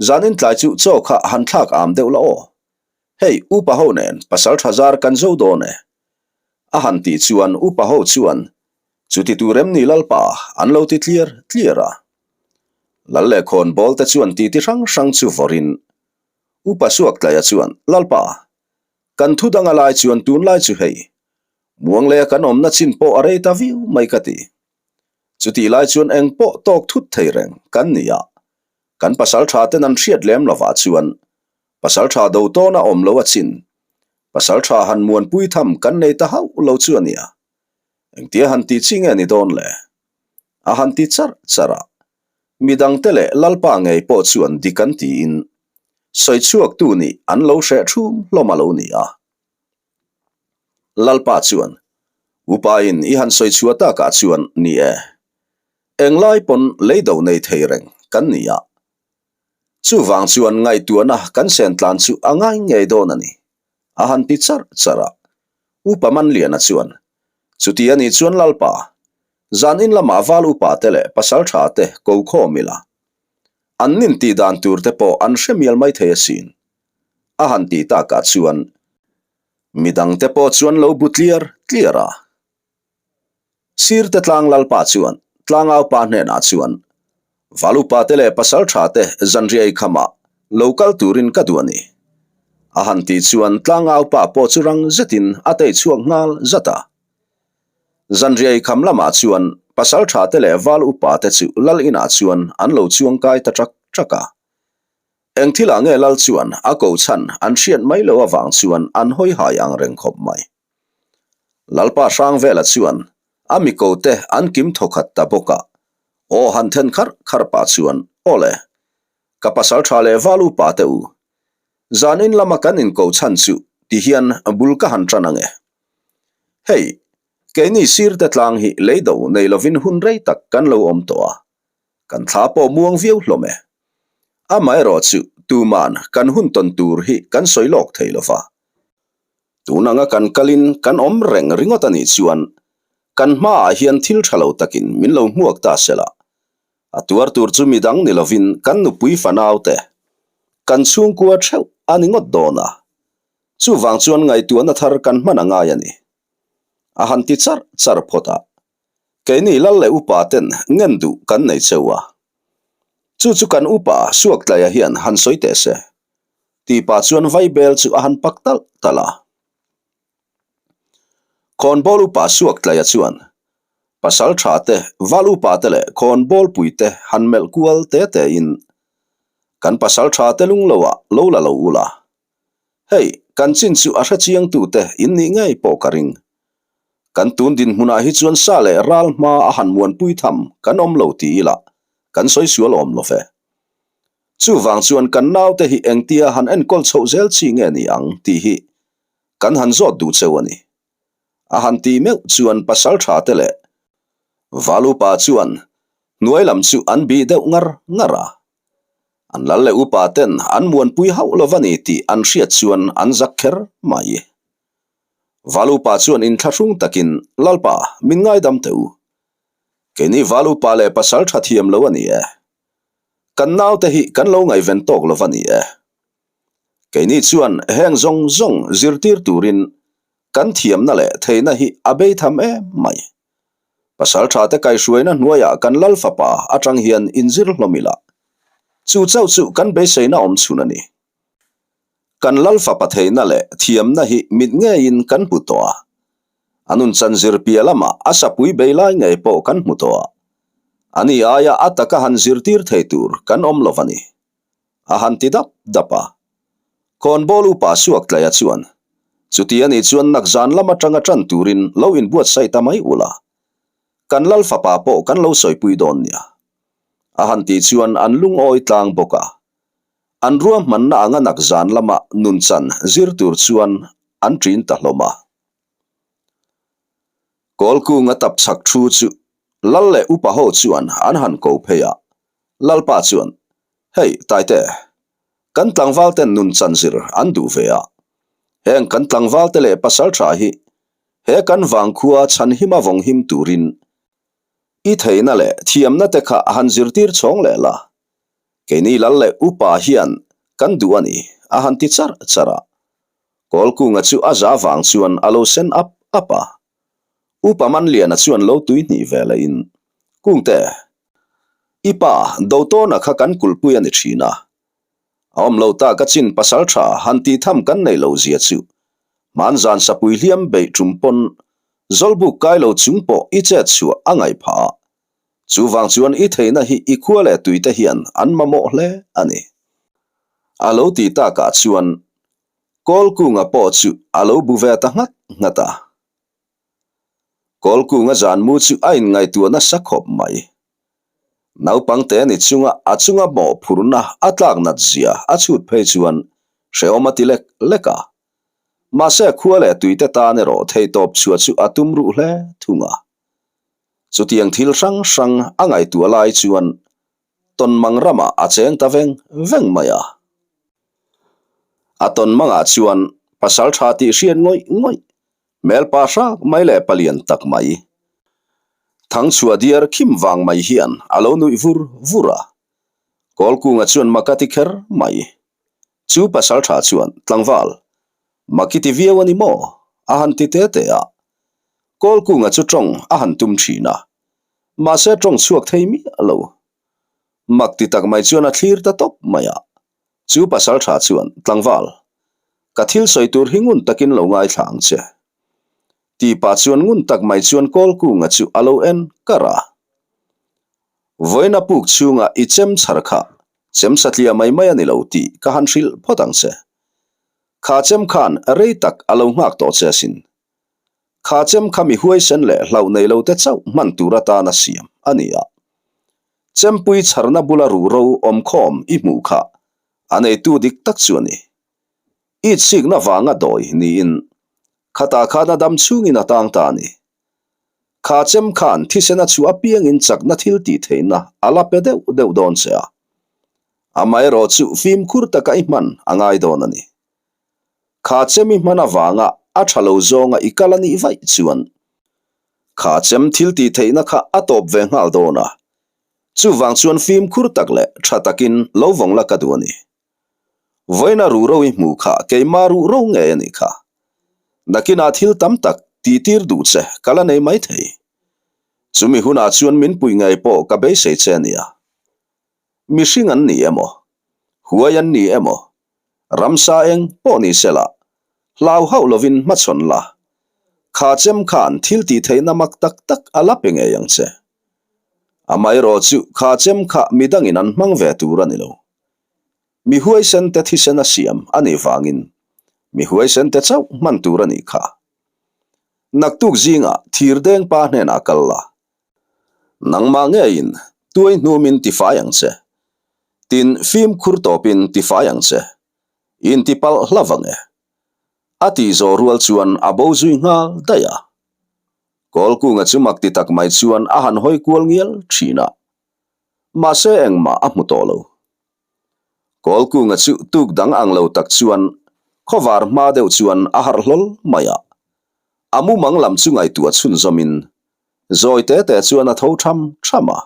Zanin tlai chu chaw kha han thlak am deuh la aw. Hei, upa ho nen pasal tha zar kan zo dawn e. A han tih chuan upa ho chuan, Chuti tur em ni Lalpa? an lo ti tliar tliar a. Lal leh khawnbawl te chuan titi hrang hrang chu vawrhin Upa Suaktlaia chuan, Lalpa, kan thu danga lai chuan tunlai chu hei, Muangleia kan awmna chin pawh a rei ta viau mai ka ti. Chutih lai chuan eng pawh tawk thut thei reng kan ni a, kan pasal tha ten an hriat lem lovah chuan pasal tha do tawna awm lo a chin, pasal tha han muanpui tham kan nei ta hauh lo chu a nia. Engtia han tih chi nge ni dawn le? A han ti charh charh a, midangte leh Lalpa ngei pawh chuan dik an tiin sawi chhuaktu nih an lo hreh thum hlawm a lo ni a. Lalpa chuan, Upain i han sawi chhuah takah chuan ni e. Englai pawn leido nei thei reng kan ni a. Chuvang chuan ngaihtuahna kan sen tlan chu a ngai ngei dawn a ni, a han ti charh charh a. Upa Manliana chuan, Chuti a nih chuan Lalpa, zan in lamah val upa te leh pasal tha te ko khawm ila. An nin tih dan tur te pawh an hre mial mai thei asin. A han tih takah chuan midangte pawh chuan lo bu tliar tliar a. Sirte tlang Lalpa chuan tlangau pa hnenah chuan, Val upa te leh pasal tha te zanriai khamah lo kal turin ka duh a ni. A han tih chuan tlangau pa pawh chu rang zetin a tei chhuak nghal zat a. Zanriai kham lamah chuan pasal tha te leh val upa te chu lal inah chuan an lo chuang kai ta ṭak ṭak a. Eng thilah nge lal chuan a ko chhan an hriat mai loh avang chuan an hawi hai ang reng khawp mai. Lalpa Hrangvela chuan a miko te an kim thawkhat ta bawk a, aw han then kharh kharh pah chuan, Aw le, ka pasal tha leh val upa te u, zanin lama kan inko chhan chu ti hian bul ka han tan ang e. Hei, keini sirte tlang hi leido nei lovin hun rei tak kan lo awm tawh a, Kan thla pawh muang viau hlawm e. Amaherawh chu tuman kan hun tawn tur hi kan sawi lawk thei lo va. Tun anga kan kalin kan awm reng ringawt a nih chuan kan hmaah hian thil tha lo takin min lo hmuak ta se la. A tuar tur chu midang ni lovin kan nupui fanau te, kan chhungkua theuh a ni ngawt dawn a. Chuvang chuan ngaihtuahna thar kan hman a ngai a ni. A han ti charh charh phawt a. Keini lal leh upa ten ngen duh kan nei cheu a. Chu chu kan upa Suaktlaia hian han sawi teh se. Tih pah chuan Vaibel chu a han pak talh talh a. Khawnbawl upa Suaktlaia chuan pasal tha te, val upa te leh khawnbawl pui te han melh kual te te in kan pasal tha te lung lo ah lo la lo ula. Hei, kan chin chu a hrechiang tu te in nih ngei pawh ka ring. Kan tun dinhmunah hi chuan sa leh ral hma a han muanpui tham kan awm lo ti ila kan sawi sual awm lo ve. Chuvang chuan kan naute hi engtia han enkawl chhoh zel chi nge ni ang tih hi kan han zawt duh cheu a ni. A han tih meuh chuan pasal tha te leh Valupa chuan hnuai lam chu an bih deuh ngar ngar a. An lal leh upa ten an muanpui hauh lo va ni tih an hriat chuan an zak kher mai. Valupa chuan inthlahrung takin, Lalpa, min ngaidam teh u. Keini Valupa leh pasal tha thiam lo a ni e. Kan naute hi kan lo ngaihven tawk lo va ni e. Keini chuan heng zawng zawng zirtir turin kan thiamna leh theihna hi a bei tham em mai. Pasal tha te kaihhruaina hnuaiah kan Lal fapa atang hian inzir hlawm ila. Chu chauh chu kan beiseina awm chhun a ni. Kan lal fapa theihna leh thiamna hi mit ngeiin kan hmu tawh a. A nunchan zir piah lamah a sapui bei lai ngei pawh kan hmu tawh a. A ni aia a taka han zirtir thei tur kan awm lo va ni. A han ti dap dap a. Khawnbawl upa Suaktlaia chuan, Chuti a nih chuan nakzan lam atanga tan turin lo inbuatsaih ta mai ula. Kan lal fapa pawh kan lo sawipui dawn nia. A han tih chuan an lungawi tlang bawk a. An ruahmanna anga nak zan lama nunchan zir tur chuan an ṭin ta hlawm a. Kawlkunga tap chhak thu chu Lal leh upa ho chuan an han ko phei a, Lalpa chuan, Hei, Taite, kan tlangval ten nunchan zir an duh ve a, heng kan tlangval te leh pasalṭha hi he kan vangkhua chhanhima vawng him turin i theihna leh thiamna te kha han zirtir chhawng leh la, Keini lal leh upa hian kan duh a ni, a han ti charh charh a. Kawlkunga chu a za vang chuan a lo sen ap ap a. Upa Manliana chuan lo tui hnih ve leh in, Kungte, i pa Dotawna kha kan kulhpui a ni thin a. A awm lo ta ka chin pasal tha han tih tham kan nei lo zia chu hmanzan sapui hliam beih tum pawn zawlbuk kai lo chung pawh i chet chhuah a ngaih phah a. Chuvang chuan i theihna hi i khua leh tuite hian an mamawh hle a ni. A lo tih takah chuan Kawlkunga pawh chu a lo bu ve ta nghat nghat a. Kawlkunga zanmu chu a inngaihtuah nasa khawp mai. Naupangte ni chunga a chunga mawhphurhna a tlak nat zia a chhut phei chuan hrehawm a ti lek lek a. Mahse khua leh tuite tan erawh theihtawp chhuah chu a tum ruh hle thung a. Chutiang thil hrang hrang a ngaihtuah lai chuan tawnmang ramah a cheng ta veng veng mai a. A tawnmangah chuan pasal tha tih hriat ngawih ngawih, hmelpa hrak mai leh palian tak mai. Thangchhuah diar khim vang mai hian a lo nuih vur vur a. Kawlkunga chuan mak a ti kher mai. Chu pasal tha chuan, Tlangval, mak i ti viau a ni maw? a han ti te te a. Kawlkunga chu tawng a han tum thin a, mahse tawng chhuak thei miah lo. Mak ti tak mai chuan a thlir ta tawp mai a. Chu pasal tha chuan, Tlangval, ka thil sawi tur hi ngun takin lo ngaithla ang che. Ti pah chuan ngun tak mai chuan Kawlkunga chu a lo en kar a. Vawiina puk chhunga i chem chhar kha chem satliah mai mai a ni lo tih ka han hrilh phawt ang che. Kha chem khan rei tak a lo nghak tawh che asin. Kha chem kha mi huaisen leh hlauh nei lo te chauh hman tur atana siam a ni a. Chempui chharna bula ruhro awmkhawm i hmuh kha a neitu dik tak chu a ni. Itsikna vanga dawi niin khatah khan a dam chhungin a tang ta a ni. Kha chem khan thisen a chhuah apiangin chakna thil tih theihna a la pe deuh deuh dawn che a. Amaherawh chu fimkhur taka i hman a ngai dawn a ni. Kha chem i hman avanga a tha lo zawnga i kal a nih vaih chuan kha chem thil tih theihna kha a tawp ve nghal dawn a, chuvang chuan fimkhur tak leh tha takin lo vawng la ka duh a ni. Vawiina ruhro i hmuh kha keimah ruhro ngei a nih kha. Nakinah thil tam tak tihtir duh che ka la nei maithei. Chumi hunah chuan min puih ngei pawh ka beisei che a nia. Mihring an ni emaw? Huai an ni emaw? Ramsa eng pawh ni se la, hlau hauh lovin hmachhawn la. Kha chem khan thil tih theihna mak tak tak a la pe ngei ang che. Amaherawh chu kha chem kha midangin an hmang ve tur a ni lo. Mi huaisen te thisen a siam a nih vangin mi huaisen te chauh hman tur a nih kha. Naktuk zingah thirdeng pa hnenah kal la. Nangmah ngeiin tuai hnumin tifai ang che. Tin, fimkhur tawpin tifai ang che. Intipalh hla vang e. A tih zawh rual chuan a bo zui nghal daih a. Kawlkunga chu mak ti tak mai chuan a han hawi kual ngial thin a. Mahse engmah a hmu tawh lo. Kawlkunga chu tuk dang ang lo tak chuan khawvar hma deuh chuan a harh hlawl mai a. A mumang lam chu ngaihtuah chhunzawmin zawi te te chuan a tho tham tham a.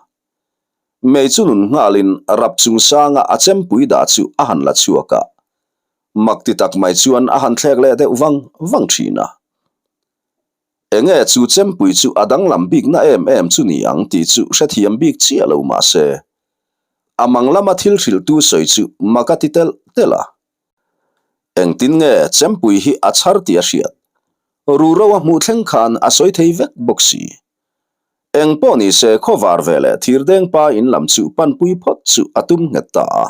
Mei chu nun nghalin rap chungsanga a chempui dah chu a han la chhuak a, mak ti tak mai chuan a han thlek leh deuh vang vang thin a. Enge chu chempui chu a danglam bikna em em chu ni ang tih chu hrethiam bik chiah lo mah se, a mang lama thil hrilhtu sawi chu mak a ti telh telh a. Engtin nge chempui hi a chhar tih a hriat? Ruhro a hmuh thleng khan a sawi thei vek bawk si. Eng pawh ni se khawvar ve leh thirdeng pa in lam chu panpui phawt chu a tum nghet ta a.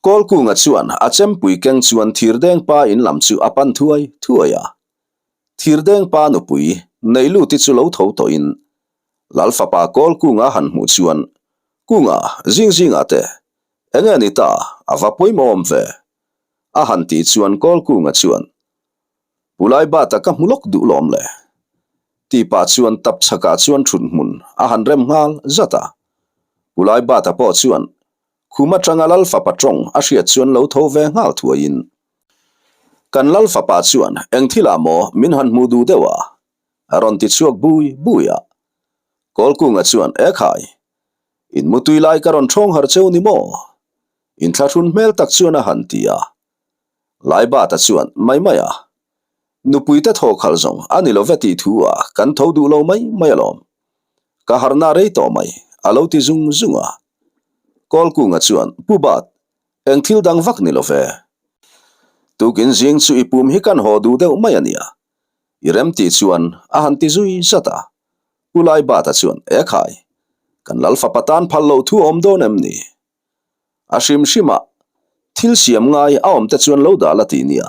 Kawlkunga chuan a chempui keng chuan thirdeng pa in lam chu a pan thuai thuai a. Thirdeng pa nupui Neiluti chu lo tho tawhin Lalfapa Kawlkunga han hmuh chuan, Kunga, zing zingah te, enge ni ta, a va pawimawh awm ve? A han tih chuan Kawlkunga chuan, Pulai bata ka hmu lawk duh lawm le? Ti pah chuan tap chhakah chuan thut hmun a han rem nghal zat a. Pulai bata pawh chuan khum atanga Lal fapa tawng a hriat chuan lo tho ve nghal thuaiin, Kan Lal fapa chuan eng thilah maw min han hmuh duh deuh a? A rawn ti chhuak bui bui a. Kawlkunga chuan, Ekhai, in mutui lai ka rawn thawng har cheu ni maw? Inthlahrun hmel tak chuan a han ti a. Laibata chuan, Mai mai a, nupuite thaw khalh zawng a ni lo ve tih thu a kan tho duh lo mai mai alawm. Ka harhna rei tawh mai, a lo ti zung zung a. Kawlkunga chuan, Pu Bat, eng thil dang vak ni lo ve. Tukin zing chu i pum hi kan haw duh deuh mai a nia. I rem tih chuan a han ti zui zat a. Pu Laibata chuan, E khai, kan lal fapa tan phal loh thu a awm dawn em ni? A hrim hrimah thil siam ngai a awm te chuan lo dah la ti nia,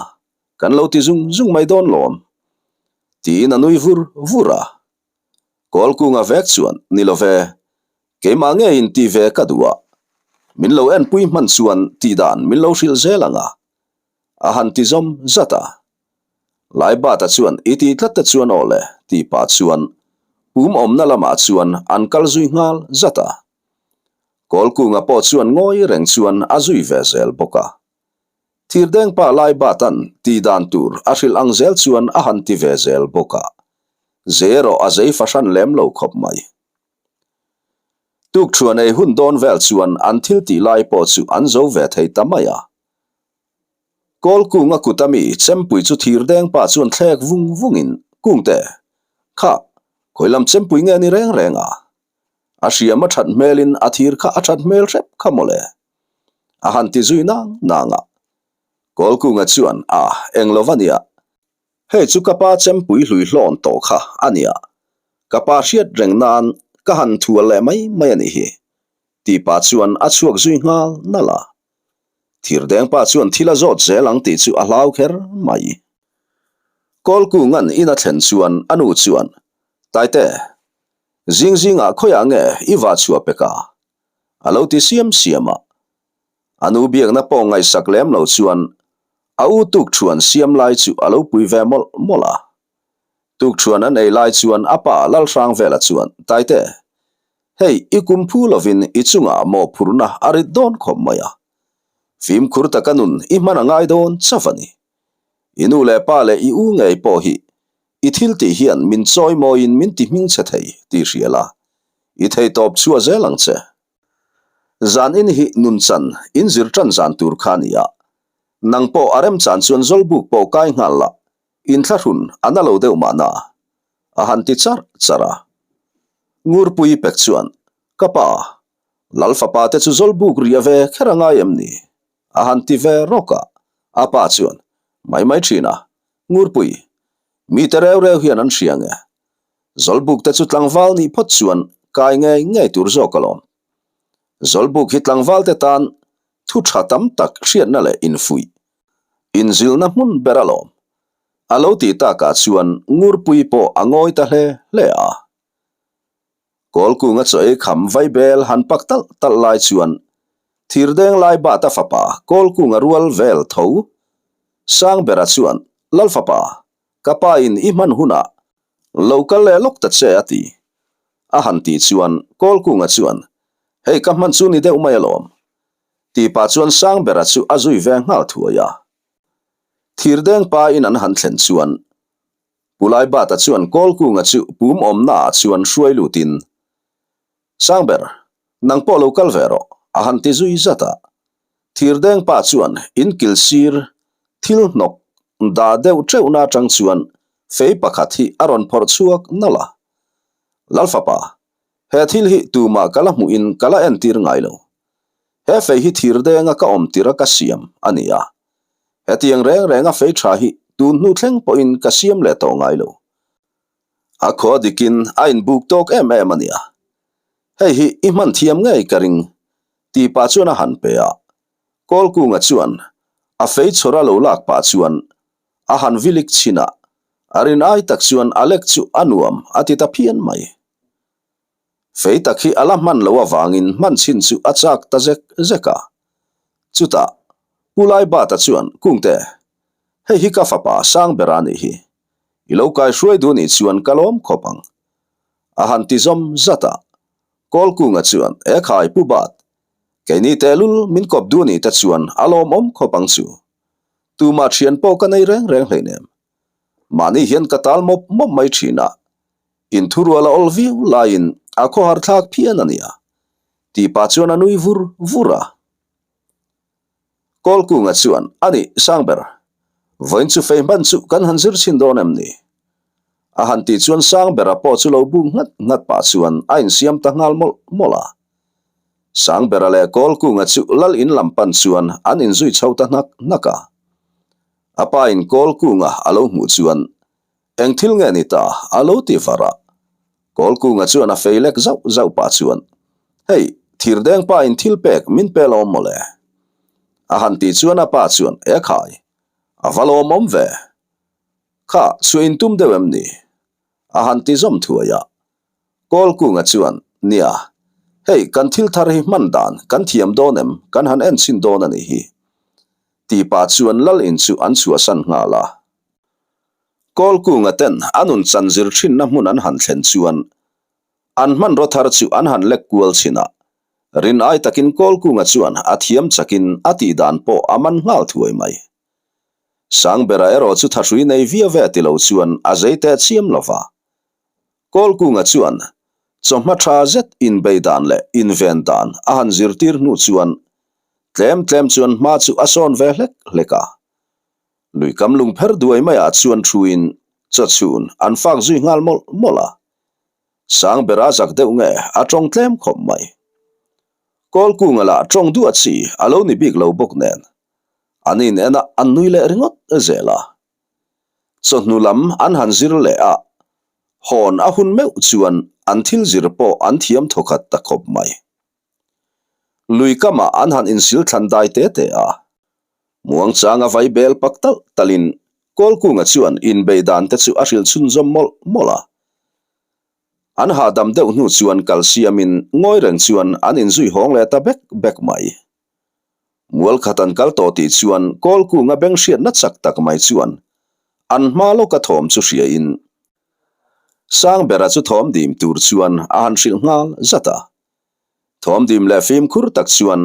kan lo ti zung zung mai dawn lawm, tiin a nui vur vur a. Kawlkunga vek chuan, Ni lo ve, keimah ngeiin ti ve ka duh a, min lo enpui hman chuan tih dan min lo hrilh zel ang a, a han ti zawm zat a. Laibata chuan, I ti tlat te chuan aw le, tih pah chuan pum awmna lamah chuan an kal zui nghal zat a. Kawlkunga pawh chuan ngawi reng chuan a zui ve zel bawk a. Thirdengpa Laibata'n tih dan tur a hrilh ang zel chuan a han ti ve zel bawk a. Zei erawh a zei fahran lem lo khawp mai. Tukṭhuan ei hun dawn vel chuan an thil tih lai pawh chu an zo ve thei ta mai a. Kawlkunga kut ami chempui chu thirdengpa chuan thlek vung vungin, Kungte, kha, khawi lam chempui nge ni reng reng a? A hriam a that hmelin a thir kha a that hmel hrep kha mawle. A han ti zui nang nang a. Kawlkunga chuan, A, eng lo va nia. Hei chu ka pa chempui hlui hlawn tawh kha a nia. Ka pa hriat reng nan ka han thual leh mai mai a nih hi. Tih pah chuan a chhuak zui nghal nalh a. Thirdengpa chuan thil a zawt zel ang tih chu a hlau kher mai. Kawlkunga'n in a thlen chuan a nu chuan, Taite, Zing zingah khawiah nge i vah chhuah pek a? A lo ti siam siam a. A nu biakna pawh ngaihsak lem lo chuan a u tukṭhuan siam lai chu a lo pui ve mawlh mawlh a. Tukṭhuan an ei lai chuan a pa Lalhrangvela chuan, Taite, hei i kum phu lovin i chungah mawhphurhna a rit dawn khawp mai a. Fimkhur taka nun i hman a ngai dawn chauh a ni. I nu leh pa leh i u ngei pawh hi I thil tih hian min chawi mawiin min ti hming che thei tih hria la, i thei tawp chhuah zel ang che. Zan in hi nun chan in zir tan zan tur kha a ni a, nang pawh a remchan chuan zawlbuk pawh kai nghal la, inthlahrun a na lo deuh mahna, a han ti charh charh a. Ngurpui pek chuan, Ka pa, Lal fapa te chu zawlbuk ria ve kher a ngai em ni? A han ti ve rawk a, a pa chuan, Mai mai thin a, Ngurpui, mite reu reu hian an hria nge? Zawlbuk te chu tlangval nih phawt chuan kai ngei ngei tur zawk alawm. Zawlbuk hi tlangval te tan thu tha tam tak hriatna leh infuih, inzilna hmun ber alawm. A lo tih takah chuan Ngurpui pawh a ngawi ta hle hle a. Kawlkunga chaw ei kham vaibel han pak talh talh lai chuan Thirdeng lai Bata fapa Kawlkunga rual vel tho Sangbera chuan, Lal fapa, ka pa in i hman hunah lo kal leh lawk ta che a ti. A han tih chuan Kawlkunga chuan, Hei ka hman chu ni deuh mai alawm. Tih pah chuan Sangbera chu a zui ve nghal thuai a. Thirdeng pa in an han thlen chuan Pu Laibata chuan Kawlkunga chu pum awmnaah chuan hruai lutin, Sangber, nang pawh lo kal ve rawh, a han ti zui zat a. Thirdeng pa chuan inkil sir thil hnawk dah deuh teuhna atang chuan fei pakhat hi a rawn phawrh chhuak nalh a. Lalfapa, he thil hi tumah ka la hmuhin ka la entir ngai lo. He fei hi thirdenga ka awm tirh a ka siam a ni a. Hetiang reng renga fei tha hi tun hnu thleng pawhin ka siam leh tawh ngai lo. A khaw dikin a inbuk tawk em em a nia. Hei hi i hman thiam ngei ka ring, tih pah chuan a han pe a. Kawlkunga chuan a fei chhawr a lo lak pah chuan a han vilik chhin a, a rin ai tak chuan a lek chu a nuam a ti ta phian mai. Fei tak hi a la hman loh avangin hman chhin chu a chak ta zek zek a. Chutah, Pu Laibata chuan, Kungte, hei hi ka fapa Sangbera a nih hi. I lo kai hruai duh nih chuan ka lawm khawp ang. A han ti zawm zat a. Kawlkunga chuan, E khai, Pu Bat, keini tehlul min kawp duh nih te chuan a lawmawm khawp ang chu. Tumah thian pawh ka nei reng reng hleinem. Mahni hian ka tal mawp mawp mai thin a. Inthurual a awl viau laiin a khawhar thlak phian a nia, tih pah chuan a nui vur vur a. Kawlkunga chuan, A nih, Sangber. Vawiin chu fei hman chu kan han zir chhin dawn em ni? A han tih chuan Sangbera pawh chu lo buk nghat nghat pah chuan a insiam ta nghal mawlh mawlh a. Sangbera leh Kawlkunga chu lal in lam pan chuan an inzui chho ta hnak hnak a. A pa in Kawlkunga a lo hmuh chuan Eng thil nge ni ta? a lo ti var a. Kawlkunga chuan a fei lek zauh zauh pah chuan, Hei, thirdeng pa in thil pek min pe lawm mawle. A han tih chuan a pa chuan, E khai, a va lawmawm ve. Kha, chhuah in tum deuh em ni? A han ti zawm thuai a. Kawlkunga chuan, Nia, hei kan thil thar hi hman dan kan thiam dawn em, kan han en chhin dawn a nih hi. Tih pah chuan lal in chu an chhuahsan nghal a. Kawlkunga ten a nun chan zir thinna hmun an han thlen chuan an hmanraw thar chu an han lek kual chhin a, rin ai takin Kawlkunga chuan a thiam chakin a tih dan pawh a man nghal thuai mai. Sangbera erawh chu thahrui nei via ve ti lo chuan a zei teh chiam lo va. Kawlkunga chuan chawhma tha zet inbei dan leh inven dan a han zirtir hnu chuan tlem tlem chuan hma chu a sawn ve hlek hlek a. Lui kam lung pher duai maiah chuan thuin chawchhun an fak zui nghal mawlh mawlh a. Sangbera zak deuh nge a tawng tlem khawp mai. Kawlkunga lah tawng duah chi a lo ni bik lo bawk nen an in en a an nui leh ringawt zel a. Chawhnu lam an han zir leh a, hawn a hun meuh chuan an thil zir pawh an thiam thawkhat ta khawp mai. Lui kamah an han insil thlan dai te te a. Muangchanga vai bel pak talh talhin Kawlkunga chuan inbei dan te chu a hrilh chhunzawm mawlh mawlh a. An hahdam deuh hnu chuan kal siamin ngawi reng chuan an inzui hawng leh ta bek bek mai. Mual khat an kal tawh tih chuan Kawlkunga beng hriatna chak tak mai chuan an hma lawka thawm chu hriain Sangbera chu thawm dim tur chuan a han hrilh nghal zat a. Thawm dim leh fimkhur tak chuan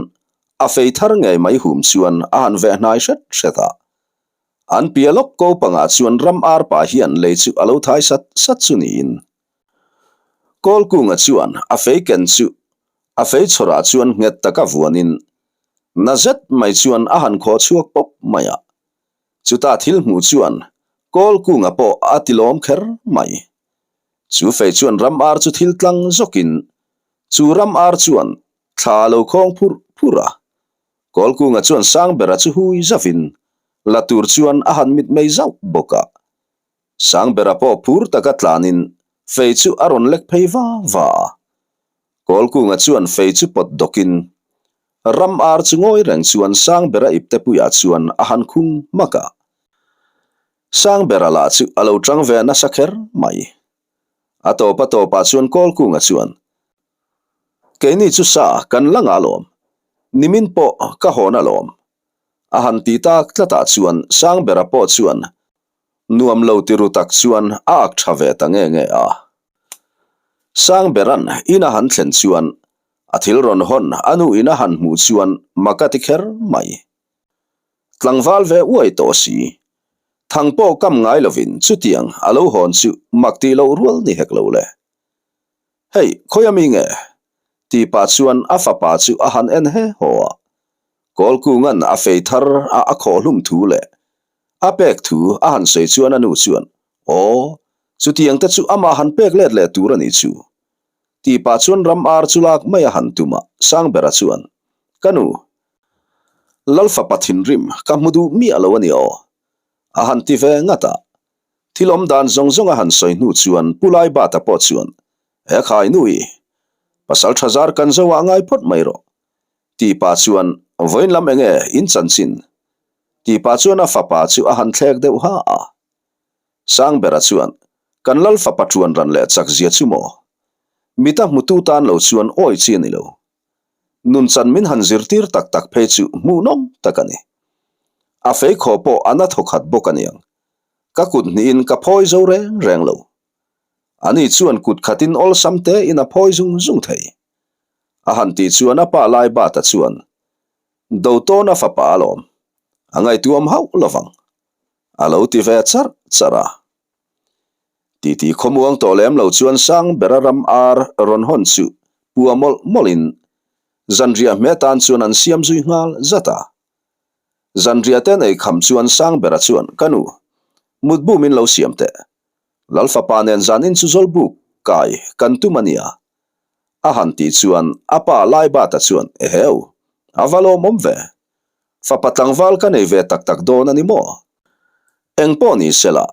a fei thar ngei mai hum chuan a han veh hnai hret hret a. An pia lawk ko pangah chuan ram ar pah hian lei chu a lo thai sat sat chu niin. Kawlkunga chuan a fei ken chu a fei chhawrah chuan nghet taka vuanin na zet mai chuan a han khaw chhuak pawp mai a. Chutah thil hmuh chuan Kawlkunga pawh a ti lawm kher mai. Chu fei chuan ram ar chu thil tlang zawkin chu ram ar chuan thla a lo khawng phurh phurh a. Kawlkunga chuan Sangbera chu hui zavin la tur chuan a han mitmei zauh bawk a. Sangbera pawh phur taka tlanin fei chu a rawn lek phei va va a. Kawlkunga chuan fei chu pawt dawkin ram ar chu ngawi reng chuan Sangbera iptepuiah chuan a han khung hmak a. Sangbera lah chu a lo tang ve nasa kher mai. A tawp a tawpah chuan Kawlkunga chuan, Keini chu sa kan la ngah alawm, nimin pawh ka hawn alawm. A han ti tak tlatah chuan Sangbera pawh chuan nuam lo ti ru tak chuan a ak tha ve ta nge nge a. Sangbera'n in a han thlen chuan a thil rawn hawn a nu in a han hmuh chuan mak a ti kher mai. Tlangval ve uai tawh si. Thang pawh kam ngai lovin chutiang a lo hawn chu mak tih loh rual ni hek lo le. Hei, khawi ami nge? Tih pah chuan a fapa chu a han en he haw a. Kawlkunga'n a fei thar a a khawh hlum thu leh a pek thu a han sawi chuan a nu chuan, Aw, chutiang te chu amah han pek let leh tur a nih chu. Tih pah chuan ram ar chu lak mai a han tum a, Sangbera chuan, Ka nu, Lalfapa thinrim ka hmu duh miah lo a ni aw, a han ti ve ngat a. Thil awm dan zawng zawng a han sawi hnu chuan Pu Laibata pawh chuan, He khai nu i, pasal tha zar kan zo ah ngai phawt mai rawh, tih pah chuan vawiin lam enge in chanchin? tih pah chuan a fapa chu a han thlek deuh ha a. Sangbera chuan, Kan Lalfapa ṭuan ran leh chak zia chu maw? Mita hmutu tan lo chuan awi chi a ni lo. Nunchan min han zirtir tak tak phei chu hmuhnawm tak a ni. A fei khaw pawh a na thawkhat bawk a niang. Ka kut hnihin ka phawi zo reng reng lo. Ani chuan kut khatin awlsam tein a phawi zung zung thei. A han tih chuan a pa lai Bata chuan, Dotawna fapa alawm, a ngaihtuam hauh lovang, a lo ti ve charh charh a. Titi khawmuang tawh lem lo chuan sang bera ram ar rawn hawn chu pua mawlh mawlhin zanriah hme tan chuan an siam zui nghal zat a. Zanriah te nei kham chuan Sangbera chuan, Ka nu, mutbu min lo siam teh. Lal fapa nen zanin chu zawlbuk kai kan tum a nia. A han tih chuan a pa Laibata chuan, Eheu, a va lawmawm ve. Fapa tlangval ka nei ve tak tak dawn a ni maw? Eng pawh ni sela,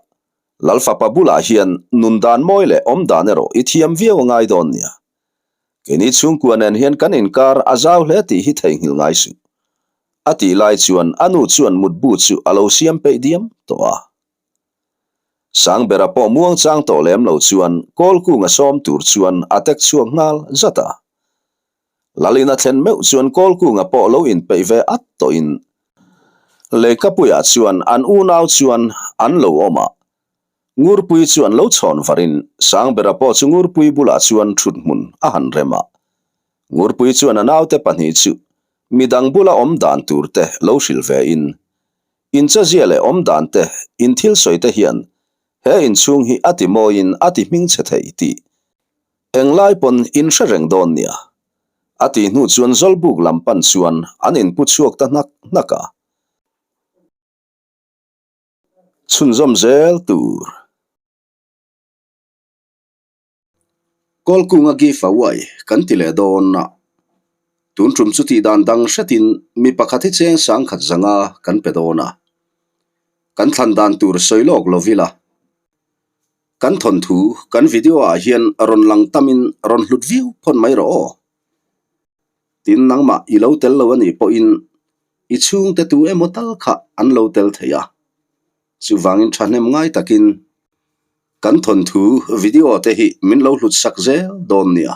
Lal fapa bulah hian nun dan mawi leh awm dan erawh i thiam viau a ngai dawn nia. Keini chhungkua nen hian kan inkar a zau hle tih hi theihnghilh ngai suh. A tih lai chuan a nu chuan mutbu chu a lo siam peih diam tawh a. Sangbera pawh muangchang tawh lem lo chuan Kawlkunga sawm tur chuan a tek chhuak nghal zat a. Lalin a thlen meuh chuan Kawlkunga pawh lo inpeih ve at tawhin Leikapuiah chuan an unau chuan an lo awm a. Ngurpui chuan lo chhawn varin Sangbera pawh chu Ngurpui bulah chuan thut hmun a han rem a. Ngurpui chuan a naute pahnih chu midang bula awm dan tur te lo hrilh ve in Inchezia leh awmdan te, in thil sawi te hian he inchhung hi a ti mawiin a ti hming chhe thei tih englai pawn in hre reng dawn nia. A tih hnu chuan Zawlbuk lam pan chuan an inpu chhuak ta hnak hnak a. Chhunzawm zel tur. Kawlkunga give away kan ti leh dawn a, tun tum chu tih dan dang hretin mi pakhat hi cheng sangkhat zanga kan pe dawn a, kan thlan dan tur sawi lawk lo ila, kan thawnthu kan video ah hian rawn lang tamin rawn hlut viau phawt mai rawh aw. Tin nangmah i lo tel lo a nih pawhin i chhungte tu emaw tal kha an lo tel thei a, chuvangin thahnem ngai takin Kan thawnthu video te hi min lo hlut sak zel dawn nia.